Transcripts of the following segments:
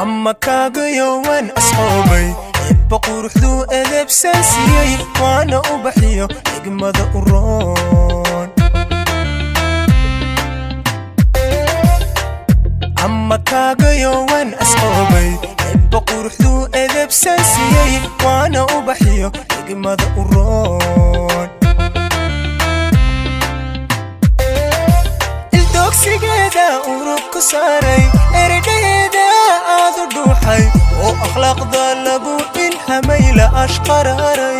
Ama kaagayo waan asqoobay, Eebba quruxduu edebsan siiyey, waana u baxiyo xigmada u roon. Ama kaagayo waan asqoobay, Eebba quruxduu edebsan siiyey, waana u baxiyo xigmada u roon. Ildoogsigeeda urug ku saaray, eredhaheeda aad u dhuuxay, oo akhlaaqda lagu ilhamay, la ashqaraaray.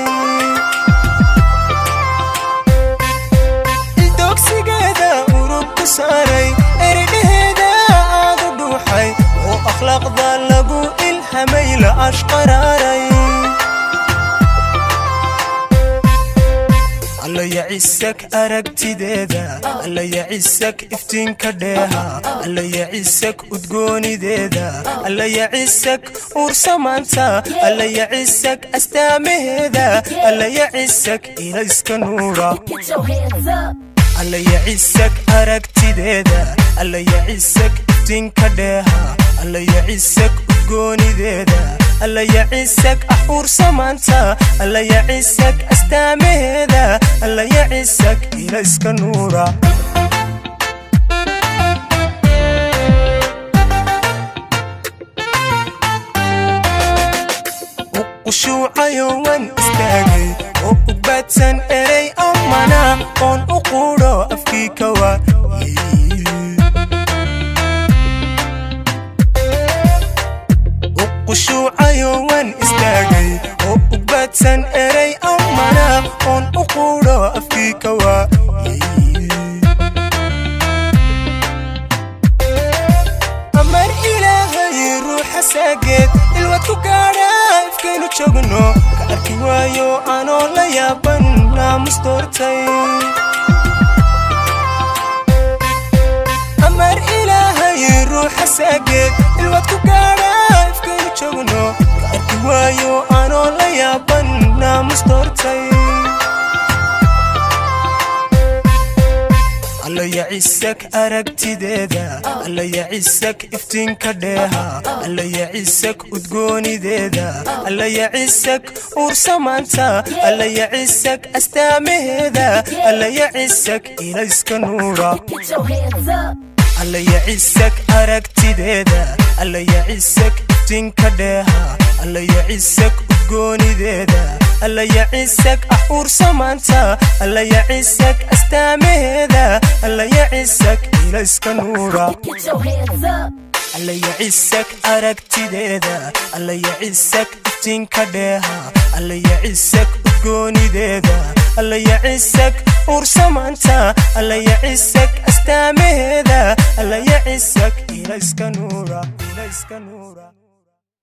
Ildoogsigeeda urug ku saaray, eredhaheeda aad u dhuuxay, oo akhlaaqda lagu ilhamay, la ashqaraaray. Alla yacisak aragtideeda, Alla yacisak iftiinka dheeha, Alla yacisak udgoonideeda, Alla yacisak uursamaanta, Alla yacisak astaamaheeda, Alla yacisak ilayska nuura. Get your hands up. Alla yacisak aragtideeda, Alla yacisak iftiinka dheeha, Alla yacisak udgoonideeda, Alla yacisak ursamaanta, Alla yacisak astaamaheeda, Alla yacisak ilayska nuura. U qushuucayo waan istaagay oo ugbaadsan erey amana oon u quudho afkii kawa. U qushuucayo waan istaagay oo ugbaadsan erey amana oon u quudho afkii kawa. Amar Ilaahay ruuxa saageed ilwad ku gaadha, ifkaynu joogno ka arki waayo anoo la yaaban naamus doortay. Amar Ilaahay ruuxa saageed ilwad ku gaadha, ifkaynu joogno ka arki waayo anoo la yaaban naamus doortay. Alla yacisak aragtideeda, Alla yacisak iftiinka dheeha, Alla yacisak udgoonideeda, Alla yacisak uursamaanta, Alla yacisak astaamaheeda, Alla yacisak ilayska nuura. Get your hands up. Alla yacisak aragtideeda, Alla yacisak iftiinka dheeha, Alla yacisak udgoonideeda, Alla yacisak ursamaanta, Alla yacisak astaamaheeda, Alla yacisak ilayska nuura. Get your hands up. Alla yacisak aragtideeda, Alla yacisak iftiinka dheeha, Alla yacisak udgoonideeda, Alla yacisak uursamaanta, Alla yacisak astaamaheeda, Alla yacisak ilayska nuura, ilayska nuura.